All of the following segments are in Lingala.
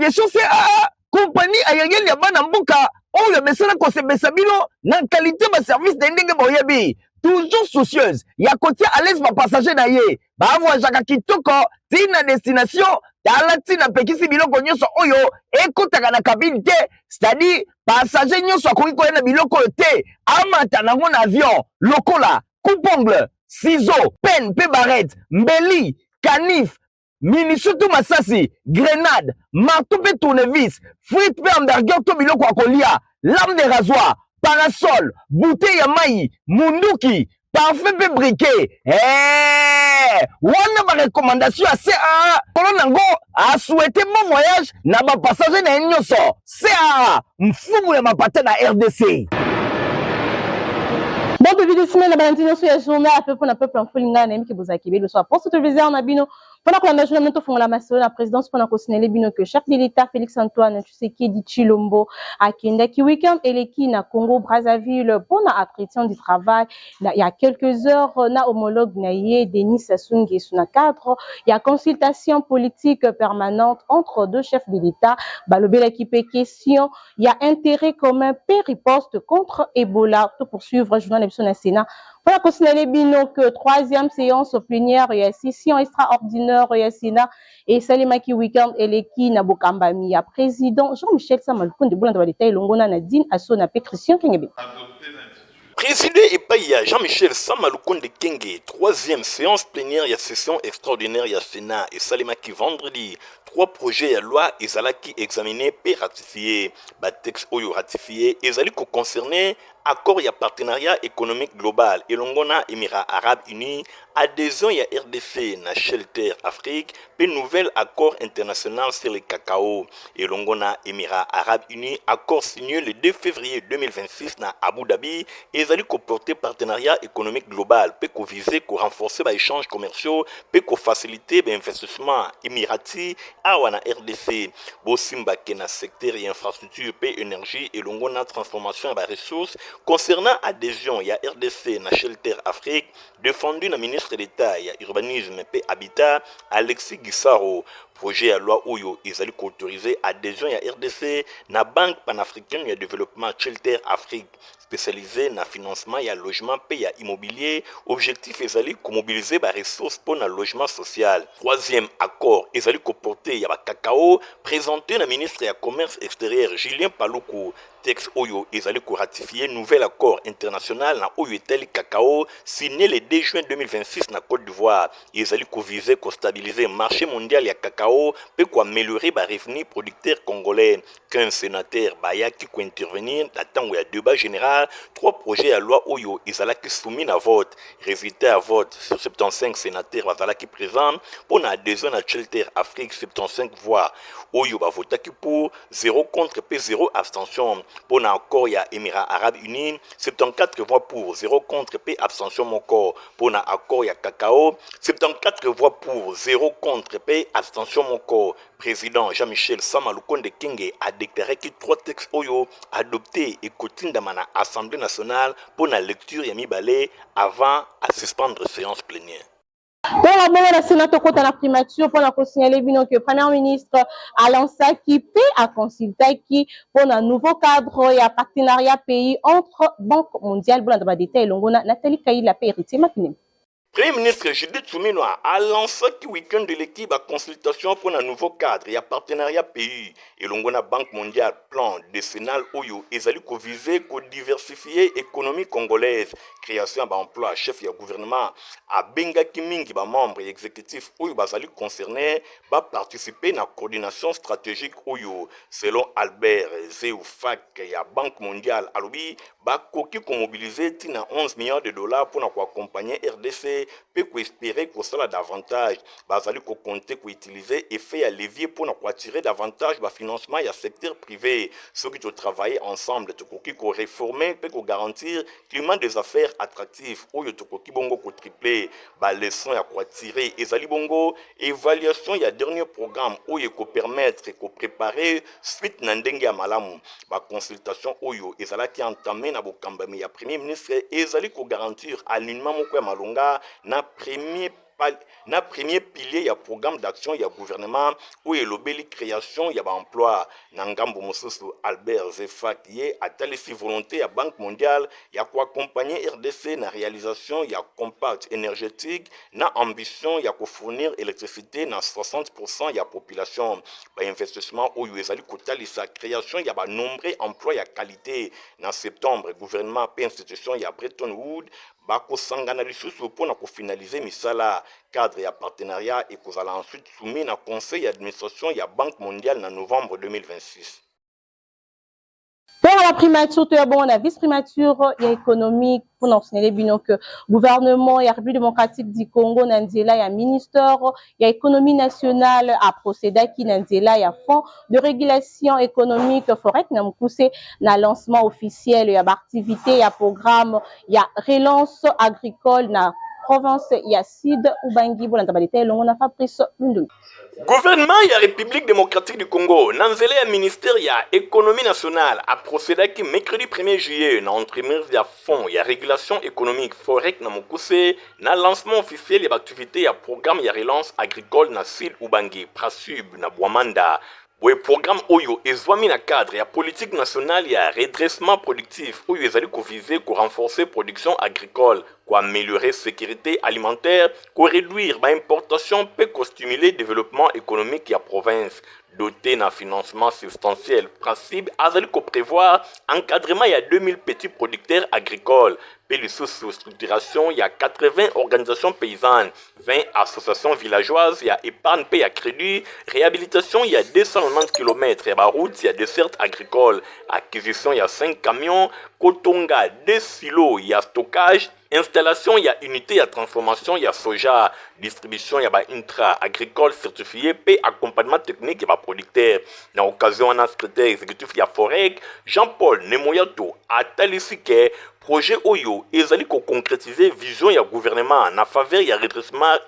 Aviation CAA, compagnie aérienne ya bana mboka oyo amesana kosepelisa bino na qualité ba service na ndenge boyebi, toujours soucieuse ya kotia à l'aise bapassager na ye bavoyageaka kitoko ntina destination. Tala ntina apekisi biloko nyonso oyo ekotaka na cabine te, c'est-à-dire passager nyonso akoki koya na biloko oyo te amata nango na avion, lokola coupe-ongle, ciseau, penne mpe barrette, mbeli, canif, munition to masasi, grenade, marteau mpe tournevis, frite mpe hamburger to biloko ya kolia, lame de rasoir, parasol, bouteille ya mai, munduki, parfum mpe briquet. Hey! Wana barecommandation ya CAA. Kolo nango asouhaite bon voyage na bapassager na ye nyonso. CAA, mfumu ya mapata na RDC. Bon début de semaine na balandi nyonso ya journal ya peuple na peuple. Mfuli ngai nayebi ke bozalaki ebele so aposte téléviseur na bino mpona kolanda journal. Bino tofongola masolo na présidence mpona kosignaler bino que chef de l'État Félix Antoine Tshisekedi Tshilombo akendaki week-end eleki na Congo Brazzaville mpona entretien du travail il y a quelques heures na homologue na ye Denis Sassou Nguesso, na cadre ya consultation politique permanente entre deux chefs de l'État. Balobelaki mpe question ya intérêt commun mpe riposte contre Ebola. To poursuivre journal na biso na Sénat mpona kosignaler bino que troisième séance plénière ya session extraordinaire ya Sénat esalemaki week-end eleki na bokambami ya président Jean-Michel Sama Lukonde. Bolanda badétail elongo na Nadine Asona mpe Christian Kengebe. Présidé epai ya Jean-Michel Sama Lukonde Kenge, troisième séance plénière ya session extraordinaire ya Sénat esalemaki vendredi. Trois projets ya loi ezalaki examiné mpe ratifié. Batexte oyo ratifié ezali koconcerner accord ya partenariat économique global elongo na Émirats arabes unis, adhésion ya RDC na Shelter Afrique mpe nouvel accord international sur le cacao elongo na Émirats arabes unis. Accord signé le 2 février 2026 na Abu Dhabi ezali koporter partenariat économique global mpe koviser korenforcer baéchanges commerciaux mpe kofaciliter bainvestissement émirati awa na RDC. Bosimbake na secteur ya infrastructure mpe énergie elongo na transformation ya baressources. Concernant adhésion ya RDC na Shelter Afrique, défendu na ministre d'État ya urbanisme mpe habitat Alexis Gisaro, projet ya loi oyo ezali koautoriser adhésion ya RDC na Banque panafricaine ya développement Shelter Afrique, spécialisé na financement ya logement mpe ya immobilier. Objectif ezali komobiliser baressources mpo na logement social. Troisième accord ezali koporter ya bacacao, présenté na ministre ya commerce extérieur Julien Paluku. Texte oyo ezali koratifier nouvel accord international na oyo etali cacao, signé le 2 juin 2026 na Côte d'Ivoire. Ezali koviser kostabiliser marché mondial ya cacao mpe koaméliorer barevenu producteur congolais. 15 sénateurs bayaki kointervenir na ntango ya débat général. Trois projets ya loi oyo ezalaki soumis na vote. Résultat ya vote: sur 75 sénateurs bazalaki présent, mpo na adhésion na Shelter Afrique, 75 voix oyo bavotaki pour, 0 contre mpe 0 abstention. Mpo na accord ya Émirats arabes unis, 74 voix pour, 0 contre mpe abstention moko. Mpo na accord ya cacao, 74 voix pour, 0 contre mpe abstention moko. Président Jean-Michel Sama Lukonde Kenge adéclaraki trois textes oyo adopté ekotindama na Assemblée nationale mpo na lecture ya mibale avant asuspendre séance plénière. Mpona bongo na Sénat, tokɔta na primature mpona kosignaler bino ke premier ministre alançaki mpe aconsultaki mpona nouveau cadre ya partenariat pays entre Banque mondiale. Bolanda badétail elongo na Nathalie Kaila mpe Héritier Makinemi. Premier ministre Judith Suminwa a lancé week-end de l'équipe à consultation pour un nouveau cadre ya partenariat pays elongo na Banque mondiale. Plan décennal oyo ezali koviser kodiversifier économie congolaise, création ya baemploi. Chef ya gouvernement abengaki mingi bamembre ya exécutif oyo bazali concerné baparticiper na coordination stratégique oyo. Selon Albert Zeufak ya Banque mondiale, alobi bakoki komobiliser ntina 11 milliards de dollars mpona koaccompagner RDC mpe koespérer kosala davantage. Bazali kocompter koutiliser effet ya levier mpona koattirer davantage bafinancement ya secteur privé. Soki totravailler ensemble, tokoki koréformer mpe kogarantir climat des affaires attractif oyo tokoki bongo kotripler. Baleçon ya koattirer ezali bongo évaluation ya dernier programme oyo ekopermettre kopréparer suite na ndenge ya malamu. Baconsultation oyo ezalaki entamé na bokambami ya premier ministre ezali kogarantir alignement moko ya malonga na premier na premier pilier ya programme d'action ya gouvernement oyo elobeli création ya baemploi. Na ngambo mosusu, Albert Zefak ye atalisi volonté ya Banque mondiale ya koaccompagner RDC na réalisation ya compact énergétique na ambition ya kofournir électricité na 60% ya population. Bainvestissement oyo ezali kotalisa création ya banombreux emploi ya qualité. Na septembre, gouvernement mpe institution ya Bretton Woods bakosangana lisusu mpo na kofinalize misala. Cadre ya partenariat ekozala ensuite soumis na conseil ya administration ya Banque mondiale na novembre 2026. Mpo na primature, toya bongo na vice primature ya économique mpona kosignaler bino que gouvernement ya République démocratique du Congo na nzela ya ministère ya Économie nationale aprocédaki na nzela ya Fonds de régulation économique, FOREC na mokuse, na lancement officiel ya baactivité ya programme ya relance agricole na province ya Sud Ubangi. Bolanda badétails elongo na Fabrice Lundumi. Gouvernement ya République démocratique du Congo na nzela ya ministère ya Économie nationale aprocédaki mercredi 1er juillet na entremise ya Fonds ya régulation économique, FOREC na mokuse, na lancement officiel ya baactivité ya programme ya relance agricole na Sud Ubangi, PRASUB na Bwamanda. Boye programme oyo ezwami na cadre ya politique nationale ya redressement productif oyo ezali koviser korenforcer production agricole, koaméliorer sécurité alimentaire, koréduire baimportation mpe kostimuler développement économique ya province. Doté na financement substantiel, PRASUB azali koprévoir encadrement ya 2000 petits producteurs agricoles mpe lisusu structuration ya 80 organisations paysannes, 20 associations villageoises ya épargne mpe ya crédit, réhabilitation ya 290 km ya baroute ya desserte agricole, acquisition ya 5 camions, kotonga 2 silos ya stockage, installation ya unité ya transformation ya soja, distribution ya baintrants agricole certifié mpe accompagnement technique ya baproducteur. Na occasion wana, secrétaire exécutif ya FOREC, Jean-Paul Nemoyato, atalisi ke projet oyo ezali koconcrétiser vision ya gouvernement na faveur ya redressement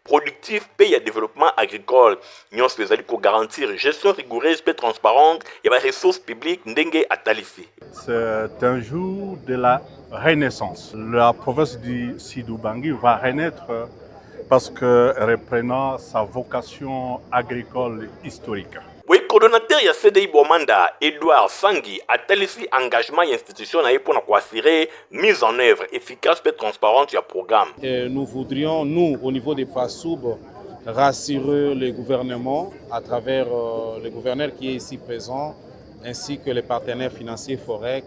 productif mpe ya développement agricole. Nyonso ezali kogarantir gestion rigoureuse mpe transparente ya baressources publiques, ndenge atalisi. C'est un jour de la renaissance. La province du Sud-Ubangi va renaître parce que reprenant sa vocation agricole historique. Boye coordonnateur ya CDI Bwamanda, Edouard Sangi, atalisi engagement ya institution na ye mpona koassurer mise en œuvre efficace mpe transparente ya programme. Et nous voudrions, nous, au niveau des PRASUB, rassurer le gouvernement à travers le gouverneur qui est ici présent, ainsi que les partenaires financiers FOREC,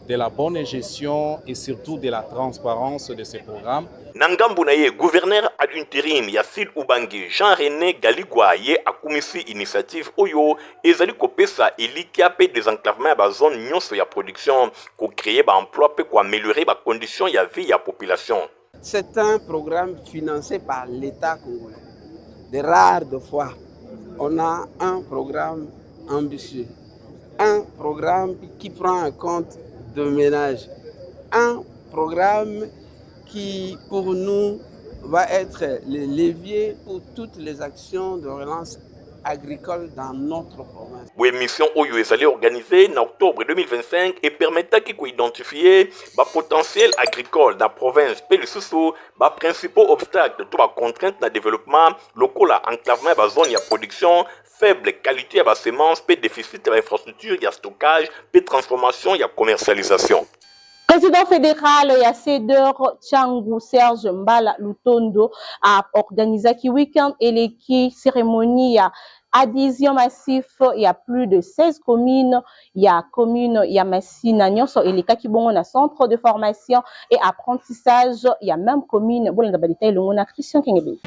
de la bonne gestion et surtout de la transparence de ces programmes. Na ngambo na ye, gouverneur ad intérim ya Sud Ubangi, Jean-René Galigwa, ye akumisi initiative oyo ezali kopesa elikya mpe désenclavement ya bazone nyonso ya production, kocréer baemploi mpe koaméliorer bacondition ya vie ya population. C'est un programme financé par l'État congolais. De rares de fois, on a un programme ambitieux, un programme qui prend en compte de ménages, un programme qui, pour nous, va être le levier pour toutes les actions de relance agricole dans notre province. Boye mission oyo ezali organisée na octobre 2025 epermettaki koidentifier bapotentiel agricole na province mpe lisusu baprincipaux obstacles to bacontrainte na développement, lokola enclavement ya bazone ya production, faible qualité ya basemence mpe déficit ya bainfrastructure ya stockage mpe transformation ya commercialisation. Président fédéral ya CEDER Tshangu, Serge Mbala Lutondo, a organisé week-end eleki cérémonie ya adhésion massif ya plus de 16 communes ya commune ya Masina. Nyonso elekaki bongo na centre de formation et apprentissage ya même commune. Bolanda badétails elongo na Christian Kengebe.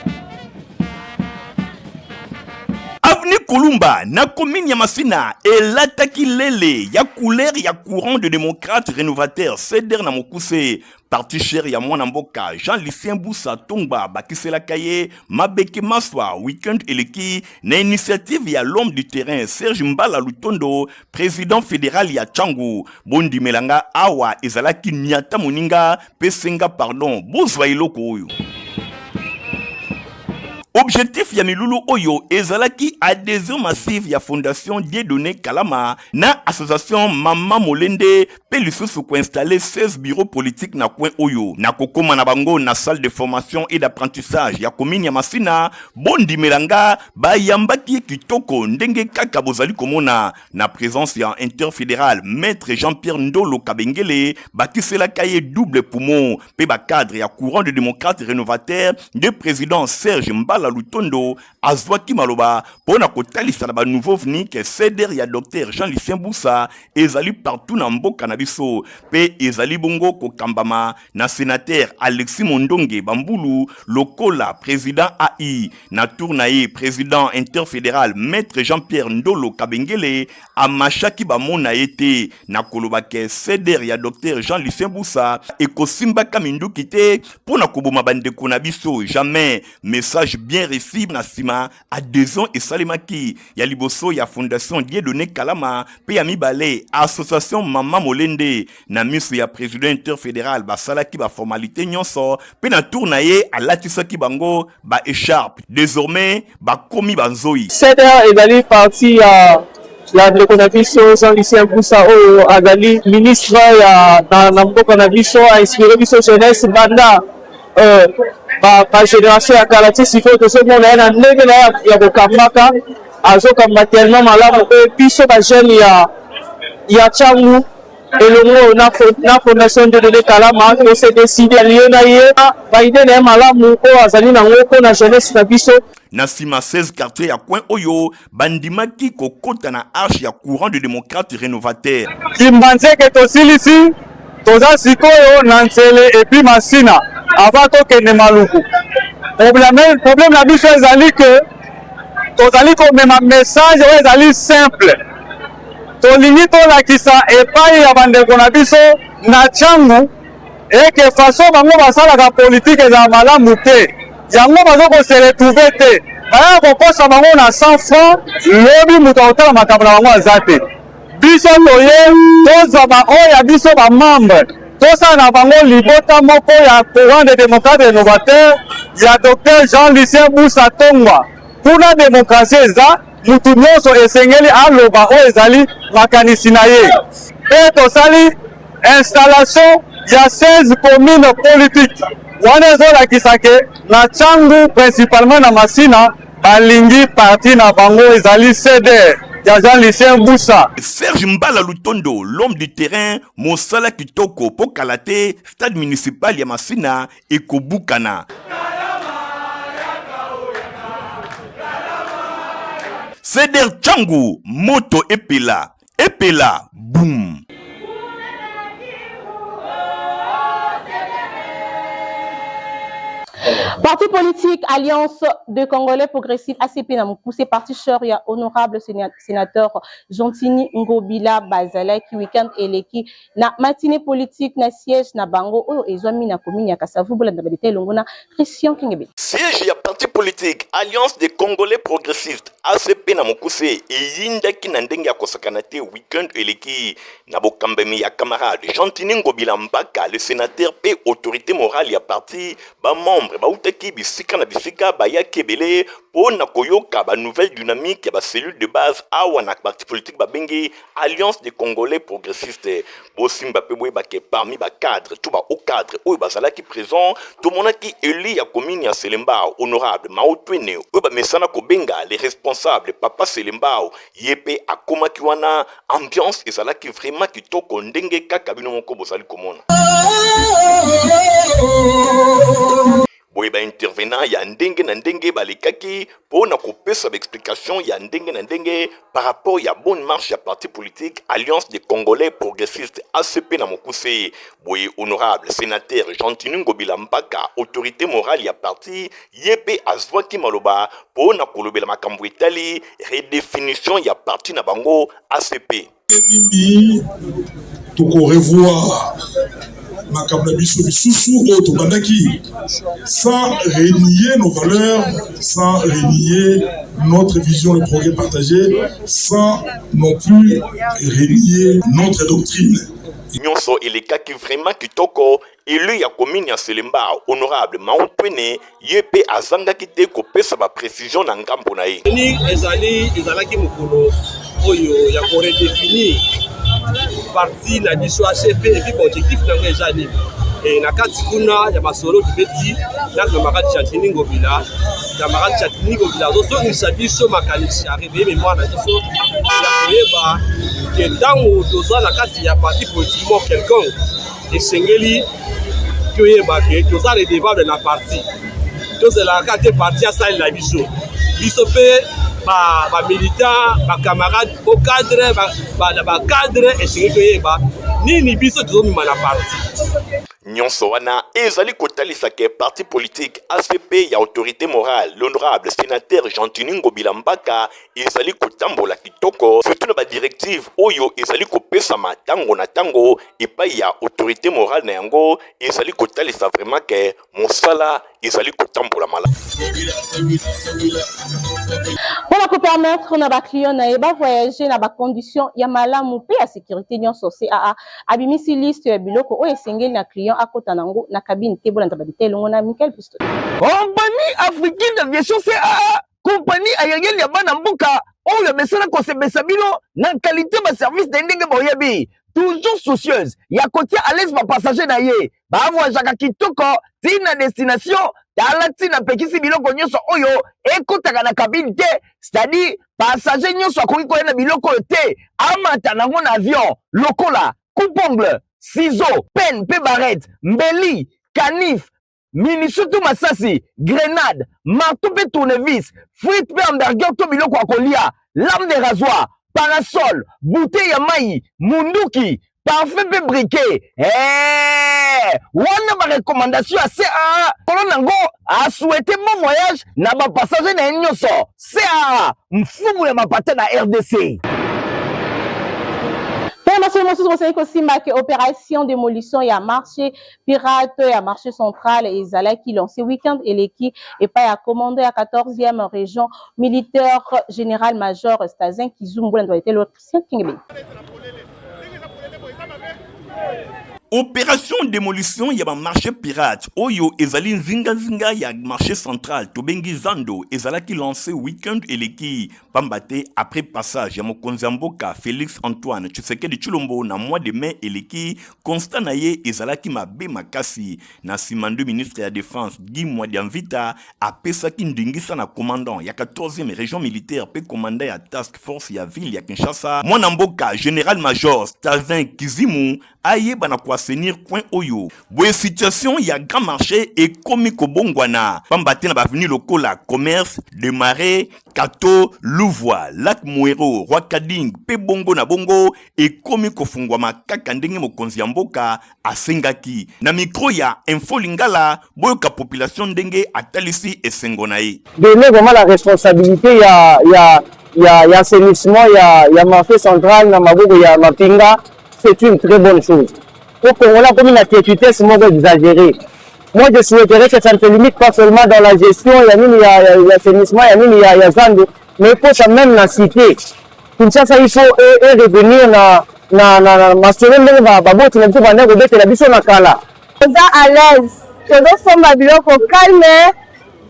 Avenue Kulumba na commune ya Masina elataki lele ya couleur ya Courant de démocrate rénovateur, CDR na mokuse, parti cher ya mwana mboka Jean-Lucien Busa Tongba. Bakiselaka ye mabeke maswa weekend eleki na initiative ya l'homme du terrain Serge Mbala Lutondo, président fédéral ya Tshangu. Bondimelanga, awa ezalaki niata moninga mpe senga pardon, bozwa eloko oyo. Objectif ya milulu oyo ezalaki adhesion massive ya Fondation Dieudonne Kalama na association Mama Molende mpe lisusu ko installer 16 bureaux politiques na coin oyo. Na kokoma na bango na salle de formation et d'apprentissage ya commune ya Masina, bondimela nga bayambaki ye kitoko ndenge kaka bozali komona na presence ya interfederal Maitre Jean-Pierre Ndolo Kabengele, bakiselaka ye double poumon mpe ba cadre ya courant de démocrate rénovateur nde président Serge Mbala Lutondo azwaki maloba mpo na kotalisa na ba nouveau venu ke CDR ya Docteur Jean-Lucien Bussa ezali partout na mboka na biso mpe ezali bongo kokambama na sénateur Alexis Mondonge Bambulu lokola président AI. Na tour na ye, président interfédéral Maître Jean-Pierre Ndolo Kabengele amashaki bamona ye te na koloba ke CDR ya Docteur Jean-Lucien Bussa ekosimbaka minduki te mpo na koboma bandeko na biso jamais. Message bien reçu. Na nsima adhesion esalemaki ya liboso ya Fondation Dieudonné Kalama mpe ya mibale Association Mama Molende. Na miso ya president interfederal basalaki ba formalites nyonso mpe na tour na ye alatisaki bango ba echarpes. Desormais bakomi ba nzoyi. CDR ezali parti ya ya ndeko na biso Jean Lucien Bussa oyo azali ministre ya na, na mboka na biso, a inspire biso jeunesse banda euh, ba, ba generation ya kala ti sikoyo tozomona ye na ndenge na ye ya kokambaka, azokamba tellement malamu mpe biso ba jeune ya ya Tshangu elongo na, na fondation Dieudonné Kalama to se decide allie na ye ba idee na ye malamu oyo azali nango mpo na jeunesse na biso. Na sima 16 quartiers ya coin oyo bandimaki kokota na arche ya courant de democrate renovateur. Kimbanzeke tosilisi, toza sikoyo na Nsele epuis Masina avant tokende Maluku. Problème, problème na biso ezali que tozali komema message oyo ezali simple. Tolingi tolakisa epayi ya bandeko na biso na Tshangu eke façon bango basalaka politique ezala malamu te, yango bazo ko se retrouver te, bayaka kokosa bango na 100 francs, lobi moto akotala makambo na bango aza te. Biso toye tozwa ba oyo ya biso ba membre tosala na bango libota moko ya courant de démocrate rénovateur ya docteur Jean-Lucien Bussa Tongwa. Kuna demokrasie eza, mutu nyonso esengeli aloba oyo ezali makanisi na ye. Mpe tosali installation ya 16 communes politiques. Wana ezolakisa ke na Tshangu principalement na Masina balingi parti na bango ezali CDR ya Jean-Lucien Bussa. Serge Mbala Lutondo, l'homme du terrain, mosala kitoko po kala te stade municipal ya Masina ekobukana. Ceder Tshangu, moto epela, epela, boum. Parti politique Alliance de Congolais Progressifs ACP na mokuse parti cher ya honorable sénateur Gentiny Ngobila bazalaki week-end eleki na matinee politique na siège na bango oyo ezwami na commune ya Kasavubu. Bolanda ba detail elongo na Christian Kengebeli. Siège ya parti politique Alliance des Congolais Progressistes ACP na mokuse eyindaki na ndenge ya kosakana te week-end eleki na bokambami ya camarade Gentiny Ngobila Mbaka, le senateur pe autorite morale ya parti. Ba membres bautaki bisika na bisika bayaki ebele po na koyoka ba nouvelles dynamiques ya ba cellules de base awa na parti politique babengi Alliance des Congolais Progressistes. Bosimba pe boyeba ke parmi ba cadres to ba hauts cadres oyo bazalaki present, tomonaki elu ya commune ya Selembao, honorable Mao Twene, oyo bamesana kobenga le responsable Papa Selembao, ye pe akomaki wana. Ambiance ezalaki vraiment kitoko ndenge kaka bino moko bozali komona. Boye ba intervenants ya ndenge na ndenge balekaki po na kopesa ba explications ya ndenge na ndenge par rapport ya bonne marche ya parti politique Alliance des Congolais Progressistes ACP na mokuse. Boye honorable senateur Gentiny Ngobila Mbaka, autorite morale ya parti, ye pe azwaki maloba po na kolobela makambo etali redefinition ya parti na bango ACP. Nini toko revoir makambo na biso misusu oyo tobandaki sans renier nos valeurs, sans renier notre vision, le progrès partagé, sans non plus renier notre doctrine. Nyonso elekaki vraiment kitoko, elu ya commune ya Selembao, honorable Mao Twene, ye pe azangaki te kopesa ba precisions na ngambo na ye. Ezali ezalaki mokolo oyo ya ko redefinir parti na biso ACP et puis objectif na yango eza nini. E na kati kuna ya masolo tobeti na camarade Gentiny Ngobila, camarade Gentiny Ngobila azozongisa biso makanisi ya reveiller mémoire na biso ya koyeba ke ntango toza na kati ya parti politique moko quelconque, esengeli toyeba ke toza redevable na parti, tozelaka kaka te parti asalela biso, biso mpe bamilitant, bacamarade au cadre, bacadre, esengeli toyeba nini biso tozomema na parti. Nyonso wana ezali kotalisa ke parti politique ACP ya autorite morale l'honorable senateur Gentiny Ngobila Mbaka ezali kotambola kitoko, surtout na ba directives oyo ezali kopesama tango na tango epai ya autorite morale na yango, ezali kotalisa vraiment ke mosala ezali kotambola malamu. Mpo na kopermettre na baclient na ye bavoyage na bacondition ya malamu mpe ya sécurité nyonso, CAA abimisi liste ya biloko oyo esengeli na client akota na yango na cabine te. Bolanda badetail elongo na Michael Pisto. Compagnie africaine d'aviation CAA, compagnie aérienne ya bana mboka oyo amesana kosepelisa bino na qualité ba service na ye ndenge boyebi, toujours soucieuse ya kotia à l'aise ba passager na ye, bavoyageaka kitoko ti na destination. Tala ntina apekisi biloko nyonso oyo ekotaka na cabine te, c'est-à-dire passager nyonso akoki koya na biloko oyo te amata nango na avion, lokola coupe-ongle, ciseaux, pen mpe barrette, mbeli, canif, munition to masasi, grenade, marteau mpe tournevis, frites mpe hamburger to biloko ya kolia, lame de rasoir, parasol, bouteille ya mai, munduki, parfum mpe briquet. Hey! Wana ba recommandation ya CAA kolo nango a souhaité bon voyage na ba passager na ye nyonso. CAA mfumu ya mapata na RDC. Mpe masolo mosusu bosali kosimba ke opération démolition ya marché pirate ya marché central ezalaki lancé week-end eleki epai ya commandant ya 14e région militaire général major Stazin Kizumbu. Bolanda etelo Christian Kingebeni. Opération démolition ya ba marché pirate oyo ezali nzinganzinga ya marché central tobengi Zando ezalaki lancé week-end eleki, pamba te après passage ya mokonzi ya mboka Félix Antoine Tshisekedi Tshilombo na mois de mai eleki, constat na ye ezalaki mabe makasi. Na nsima nde ministre ya défense Guy Mwadiamvita apesaki ndingisa na commandant ya 14e région militaire mpe commandant ya task force ya ville ya Kinshasa, mwana mboka général major Stavin Kizimu, ayeba na koassainir coin oyo. Boye situation ya grand marché ekomi kobongwana, pamba te na baavenue lokola Commerce, de Marais, Kato, Luvua, Lac Moero, Rwakading mpe bongo na bongo ekomi kofungwama kaka ndenge mokonzi ya mboka asengaki. Na micro ya Info Lingala, boyoka population ndenge atalisi esengo na ye. Donner vraiment la responsabilité ya ya ya ya assainissement ya ya marché central na maboko ya mapinga, c'est une très bonne chose. Po Congolais akomi na quiétutesse moko exagérée. Moi, je souhaiterais que ça ne se limite pas seulement dans la gestion ya nini ya ya ya assainissement ya nini ya ya zando, mais ekosa même na cité. Kinshasa, il faut e, e revenir na na na, na masolo ndenge baboti na biso banda kobetela biso na kala. Toza à l'aise, tozosomba biloko calme,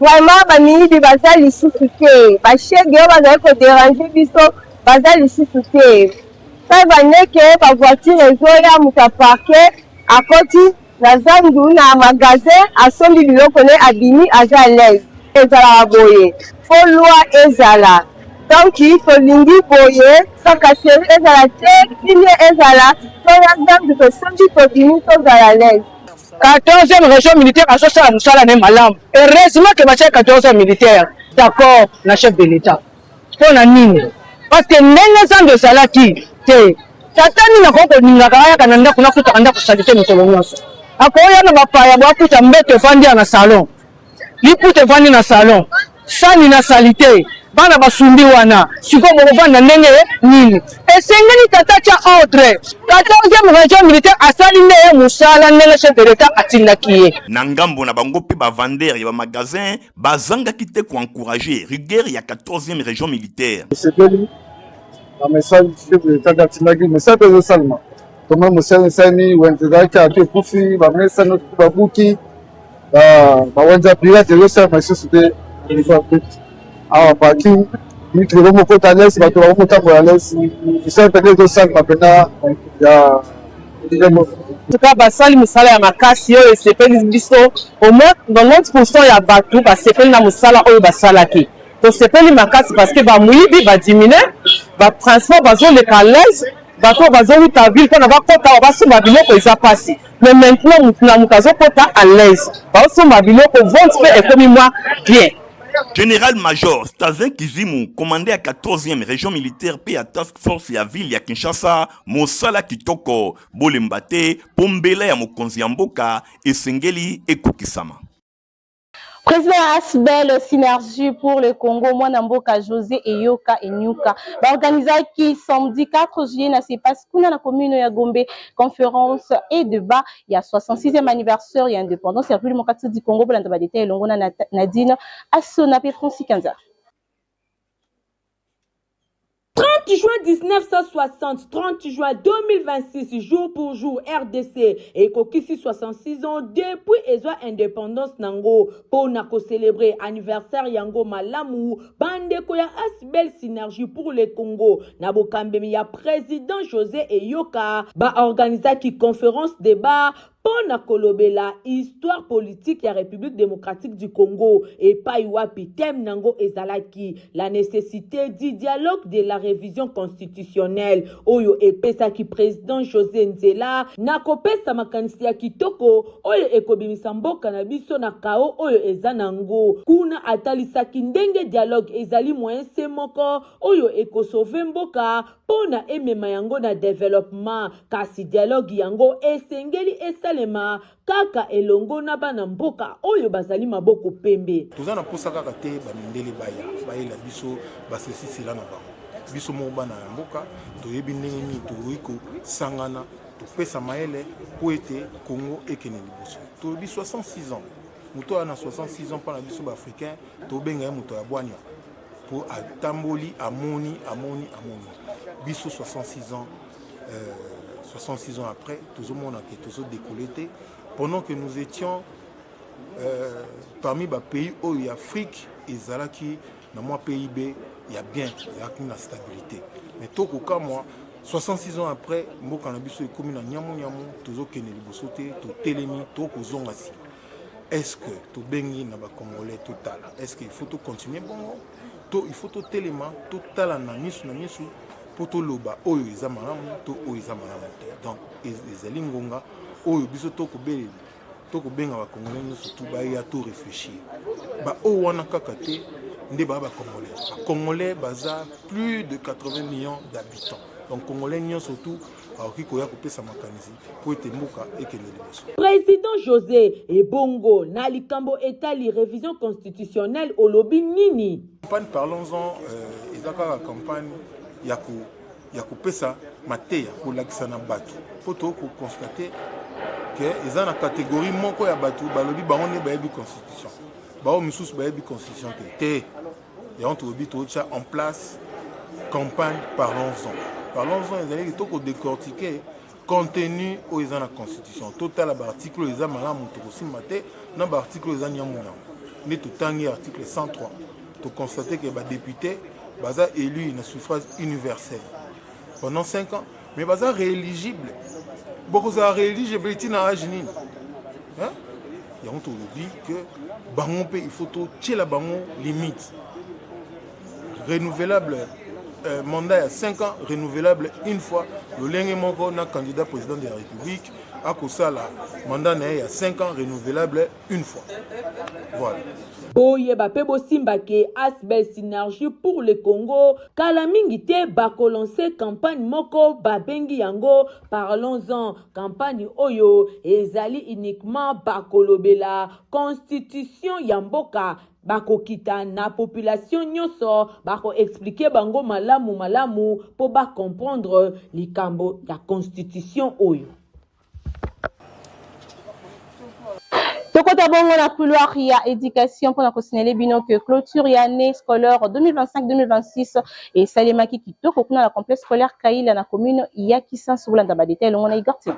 vraiment bamiyibi baza lisusu te, bashege oyo bazali koderange biso baza lisusu te. Preuve ndeke ba voiture ezoya, moto aparke akoti na zandu na magasin asombi biloko ne abimi aza à l'aise. Ezalaka boye, faut loi ezala, donc tolingi boye tracasserie ezala te, kimia ezala, toya zandu tosombi tobimi tozala à l'aise. 14e région militaire azosala mosala ne malamu. Heureusement que batia 14e militaire d'accord na chef de l'État. Mpo na nini? Parce que ndenge zando ezalaki te, tata nini akoki kolingaka ayaka na ndako nakutaka ndako salite mikolo nyonso? Akoya na bapaya bo akuta mbeto efandi ya na salon, liputa efandi na salon, sani na salite, bana basumbi wana, sikoyo bokovanda ndenge nini? Esengeli tata atya ordre. 14e region militaire asali nde ye mosala ndenge chef de l'Etat atindaki ye. Na ngambo na bango mpe ba vendeurs ya ba magasins bazangaki te ko encourager rigueur ya 14e region militaire. Esepeli na message chef de l'Etat atindaki, message mpe ezosalema. Tomoni mosala esalemi, wenze ezalaki awa te ekufi, bamesa nyonso babuki, bawenze ya pirate ezosalema lisusu te awa parking mituka ekomi kokota lesi, bato bakomi kotambola lesi, misala mpenza ezosalema mpenza ya tuka basali mosala ya makasi oyo esepeli biso au moins 90% ya bato basepeli na mosala oyo basalaki. Tosepeli makasi parce que ba moyibi ba diminuer, ba transport bazoleka à l'aise, bato oyo bazowuta ville mpona bakota awa basomba biloko eza pasi, mais maintenant mutu na mutu azokota à l'aise, baosomba biloko, vente mpe ekomi mwa bien. General Major Stazin Kizimu, commandant ya 14e region militaire mpe ya task force ya ville ya Kinshasa, mosala kitoko, bolemba te mpo mbela ya mokonzi ya mboka esengeli ekokisama. Président ya Asbel Synergie pour le Congo, mwana mboka José Eyoka Enyuka, baorganisaki samedi 4 juillet na CEPAS kuna na commune ya Gombe conférence et débat ya 66e anniversaire ya indépendance ya République démocratique du Congo. Bolanda ba détails elongo na Nadine Asona pe Francis Kanza. 30 juin 1960, 30 juin 2026, jour pour jour, RDC ekokisi 66 ans depuis ezwa indépendance nango mpo na kocelebre anniversaire yango malamu. Bandeko ya Asbel Synergie pour le Congo na bokambemi ya président José Eyoka baorganizaki conférence débat mpo na kolobela histoire politique ya Republique democratique du Congo, epai wapi thème nango ezalaki la necessite du dialogue de la revision constitutionnelle, oyo epesaki president Jose nzela na kopesa makanisi ya kitoko oyo ekobimisa mboka na biso na chaos oyo eza nango. Kuna atalisaki ndenge dialogue ezali moyen se moko oyo ekosauve mboka mpo na emema yango na developpement, kasi dialogue yango esengeli esalema kaka elongo na bana mboka oyo bazali maboko pembe. Toza na posa kaka te ba mindele baya bayela biso ba ceci cela na bango. Biso moko bana ya mboka toyebi ndenge nini tokoki kosangana topesa mayele mpo ete Congo ekende liboso. Tolobi 66 ans, moto oyo na 66 ans mpo na biso ba africain tobenga ye moto ya bwania. Po atamboli amoni amoni amoni biso 66 ans euh, 66 ans après tozomona ke tozo décoller te pendant que nous étions euh, parmi ba pays oyo ya Afrique ezalaki na mwa PIB ya bien ezalaki na stabilité mais tokokamwa 66 ans après mboka na biso ekomi na nyamu nyamu tozokende liboso te totelemi tokozonga nsima Est ce que tobengi na ba congolais totala est ce que il faut to continuer bongo to il faut totelema totala na misu na misu mpo toloba oyo eza malamu to oyo eza malamu te donc ezali ngonga oyo biso tokobelela tokobenga ba congolais nyonso tu baya to réfléchir baoyo wana kaka te nde baa ba congolais ba congolais baza plus de 80 millions d'habitants donc congolais nyonso tu akoki koya kopesa makanisi mpo ete mboka ekende liboso. President Jose, ebongo na likambo etali revision constitutionnelle olobi nini? Campagne Parlons-en euh, eza kaka campagne ya ko ya kopesa mateya kolakisa na bato mpo tokoki koconstate ke eza na catégorie moko ya bato balobi bango nde bayebi constitution baoyo misusu bayebi constitution te te Yango tolobi totya en place campagne parlons-en. Parlons-en ezali toko décortiquer contenu oyo eza na constitution, totala ba article oyo eza malamu tokosimba te na ba article oyo eza nyamu nyamu. Nde totangi article 103 to constate que ba députés baza élus na suffrage universel pendant 5 ans mais baza rééligible. Bokozala rééligible ti na age nini? Hein? Yango tolobi que bango mpe il faut totiela bango limite renouvelable euh, mandat ya 5 ans renouvelable une fois lolenge moko na candidat président de la république akosala mandat na ye ya 5 ans renouvelable une fois voilà. Boyeba pe bosimba ke Asbl Synergie pour le Congo kala mingi te bako lancer campagne moko babengi yango Parlons-en. Campagne oyo ezali uniquement bakolobela constitution ya mboka, bakokita na population nyoso bako expliquer bango malamu malamu po ba comprendre likambo ya constitution oyo. Tokota. Toza bongo na couloir ya éducation mpona kosinele bino que clôture ya année scolaire 2025-2026 esalemaki kitoko kuna na complexe scolaire Kaila na commune ya Kisansu. Bolanda ba détails elongo na Igor Timo.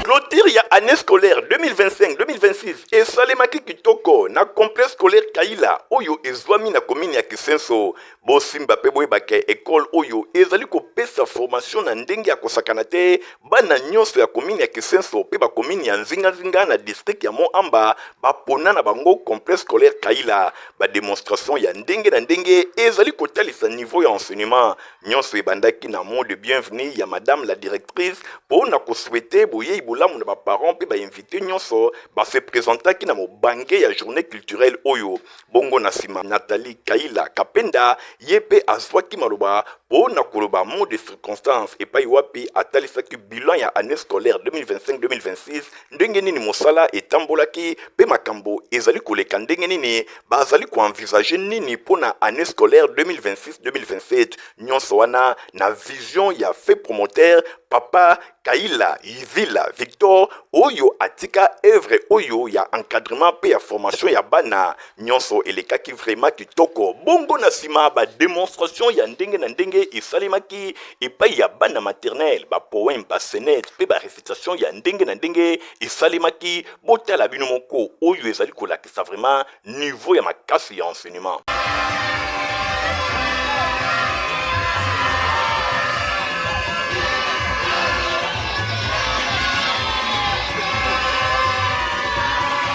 Clôture ya année scolaire 2025-2026 esalemaki kitoko na complexe scolaire Kaila oyo ezwami na commune ya Kisenso. Bosimba pe boyeba ke ecole oyo ezali kopesa formation na ndenge ya kosakana te bana nyonso ya commune ya Kisenso pe ba commune ya nzinga nzinga na district ya Mont Amba bapona na bango complexe scolaire Kaila. Ba demonstration ya ndenge na ndenge ezali kotalisa niveau ya enseignement nyonso ebandaki na mot de bienvenue ya madame la directrice po na ko souhaiter boyeyi bolamu na ba parents pe ba invites nyonso ba se presentaki na mobange ya journee culturelle oyo. Bongo na sima, Nathalie Kaila Kapenda ye pe azwaki maloba po na koloba mot de circonstance epayi wapi atalisaki bilan ya annee scolaire 2025-2026, ndenge nini mosala etambolaki pe makambo ezali koleka ndenge nini, bazali ko envisager nini po na annee scolaire 2026-2027. Nionso wana na vision ya feu promoteur Papa Kaila Yvila Victor oyo atika œuvre oyo ya encadrement pe ya formation ya bana nionso elekaki vraiment kitoko. Bongo na sima ba demonstration ya ndenge na ndenge esalemaki epayi ya bana maternelle, ba poèmes, ba scenettes pe ba recitations ya ndenge na ndenge esalemaki. Botala bino moko oyo ezali kolakisa vraiment niveau ya makasi ya enseignement.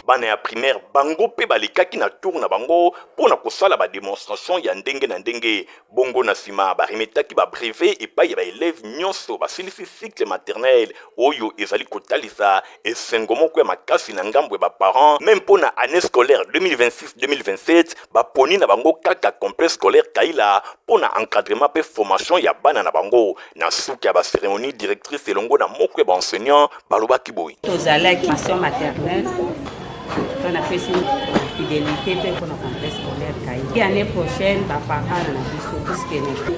Bana ya primaire bango mpe balekaki na tour na bango mpo na kosala ba demonstration ya ndenge na ndenge. Bongo na sima ba remetaki ba brevets epayi ya ba elèves nionso basilisi cycle maternel oyo ezali kotalisa esengo moko ya makasi na ngambo ya ba parents meme mpo na annee scolaire 2026-2027 baponi na bango kaka complexe scolaire Kaila mpo na encadrement mpe formation ya bana na bango. Na suka ya ba ceremonie, directrice elongo na moko ya ba enseignants balobaki boye. Tozalaki mention maternelle to napesi fidélité mpe mpona complexe scolaire Kaila. Année prochaine ba parents na biso puisque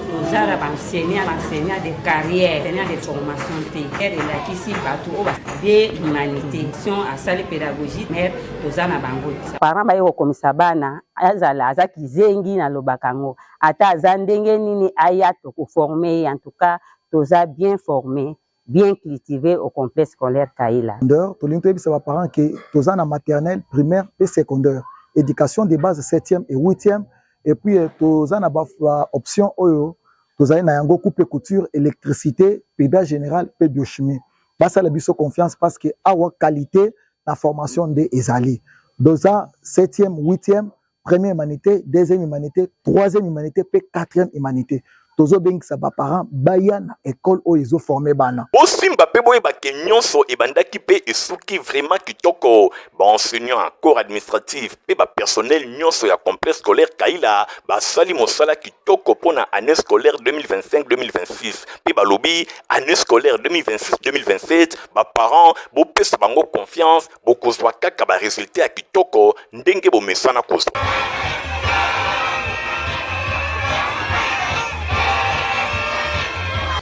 toza na ba enseignants, ba enseignants de carrière, enseignants de formation te. Elakisi bato oyo de l'humanité. Sion asali pédagogie mais toza na bango te. Parents baye kokomisa bana azala aza kizengi nalobaka yango ata aza ndenge nini aya toko forme ye en tout cas toza bien forme bien cultive au complexe scolaire Kaila. Secondaire, tolingi toyebisa ba parents que toza na maternelle, primaire pe secondaire. Education de base septième et huitième et puis toza na ba options oyo tozali na yango coupe couture, electricité, péda général pe biochimie. Basala biso confiance parce que awa qualité na formation nde ezali. Doza septième, huitième, première humanité, deuxième humanité, troisième humanité pe quatrième humanité. Tozobengisa ba parents baya na école oyo ezo former bana. Bosimba pe boyeba ke nionso ebandaki pe esuki vraiment kitoko. Ba enseignants, corps administratif pe ba personnels nionso ya complexe scolaire Kaila basali mosala kitoko pona annee scolaire 2025-2026 pe balobi annee scolaire 2026-2027 ba parents bopesa bango confiance bokozwa kaka ba resultats ya kitoko ndenge bomesana kozwa.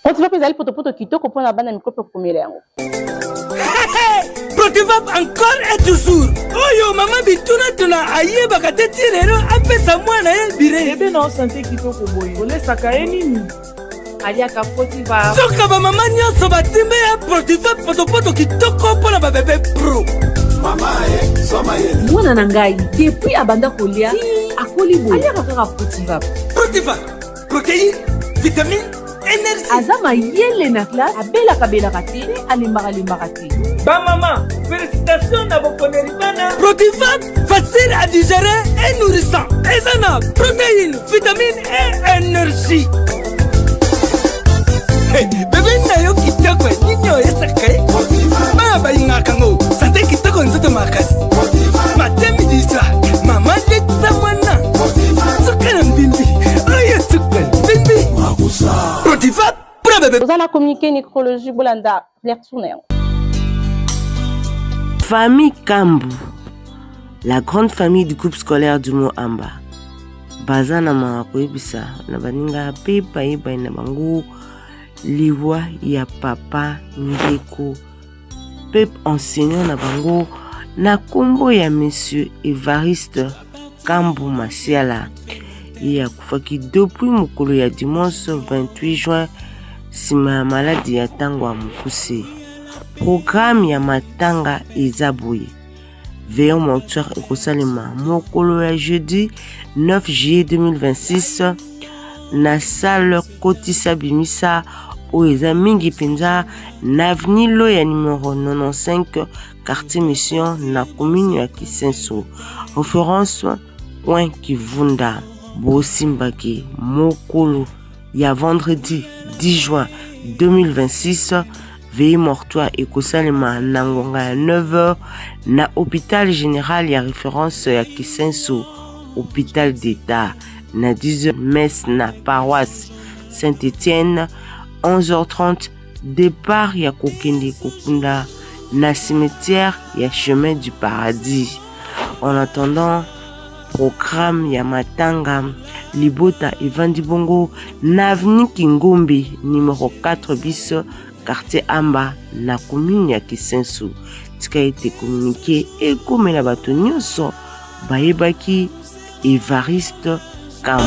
Protivap ezali potopoto kitoko mpo na bana mikopo komela yango. Protivap encore et toujours. Oyo mama bitunatuna ayebaka te ti lelo apesa mwana ye bire. Bebe na sante kitoko boye olesaka ye nini? aliaka protiva soka bamama nyonso batimbe ya protiva potopoto kitoko mpo na babebe pro mwana na ngai depuis abanda kolia akoli boye aliaka kaka protiva protiva protéine vitamine énergie aza mayele na classe abelaka belaka te mpe alembaka lembaka te bamama félicitation na boponeli bana protiva facile à digérer et nourrissant eza na protéine vitamine et énergie hey, bebe na yo kitoko nini oyesaka ye bana balingaka yango sante kitoko nzoto makasi matemi diswa mama letisa mwana suka na mbimbi oyo suka mbimbi protiva mpona bebe oza na communiqué nécrologie bolanda lecture na yango. Famille Kambu, la grande famille du groupe scolaire du Mont Amba, baza na mawa koyebisa na baninga mpe bayebani na bango liwa ya papa ndeko mpe enseignant na bango. na nkombo ya Monsieur Evariste Kambu Masiala. Ye akufaki depuis mokolo ya dimanche 28 juin nsima ya maladi ya ntango ya mokuse. Programme ya matanga eza boye. Veillon mortuaire ekosalema mokolo ya jeudi 9 juillet 2026 na salle kotisa bimisa oyo eza mingi mpenza na avenue Loya numero 95 quartier Mission na commune ya Kisenso référence coin Kivunda bosimbaki mokolo ya vendredi 10 juin 2026 Veille mortuaire ekosalema na ngonga ya 9h na hôpital général ya référence ya Kisenso, hôpital d'État. Na 10h messe na paroisse Saint-Étienne, 11h30 départ ya kokende kokunda na cimetière ya chemin du paradis. En attendant programme ya matanga libota evandi bongo na avenue Kingombe numero 4 bis quartier Amba na commune ya Kisenso. Tika ete communiqué ekomela bato nyonso bayebaki Evariste Kambo.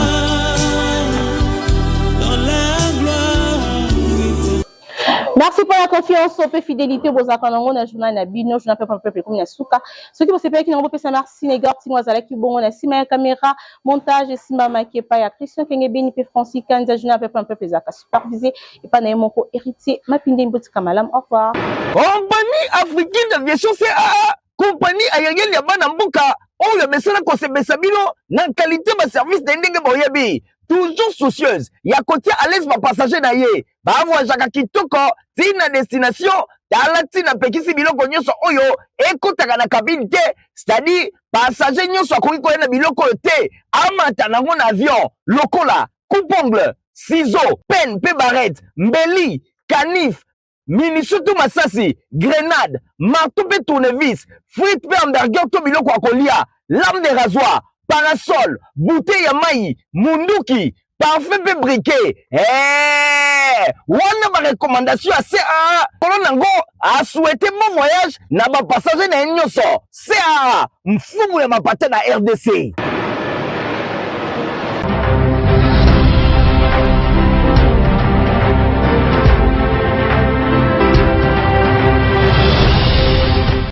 Merci pour la confiance mpe fidélité bozalaka nango na journal na bino journal peuple peuple ekomi na suka soki bosepelaki nango bopesa merci na Igor Tingo azalaki bongo na nsima ya kamera montage esimbamaki epai ya Christian Kengebeni mpe Francis Kanza journal peuple peuple ezalaka supervisé epai na ye moko Héritier Mapinde mbotika malamu au revoir. Compagnie africaine d'aviation CAA, compagnie aérienne ya bana mboka oyo amesana kosepesa bino na qualité ba service na ye ndenge boyebi toujours soucieuse ya kotia à l'aise ba passager na ye bavoyageaka kitoko ti na destination tala ntina apekisi biloko nyonso oyo ekotaka na cabine te c'est-à-dire passager nyonso akoki koya na biloko oyo te amata nango na avion lokola coupe-ongle ciseaux pene mpe barrette mbeli canif munition to masasi grenade marteau mpe tournevis frite mpe hamburger to biloko ya kolia lame de rasoir parasol bouteille ya mai munduki parfum mpe briquet hey! wana barecommandation ya caa kolo nango asouhaite bon voyage na bapassager na ye nyonso caa mfumu ya mapata na rdc.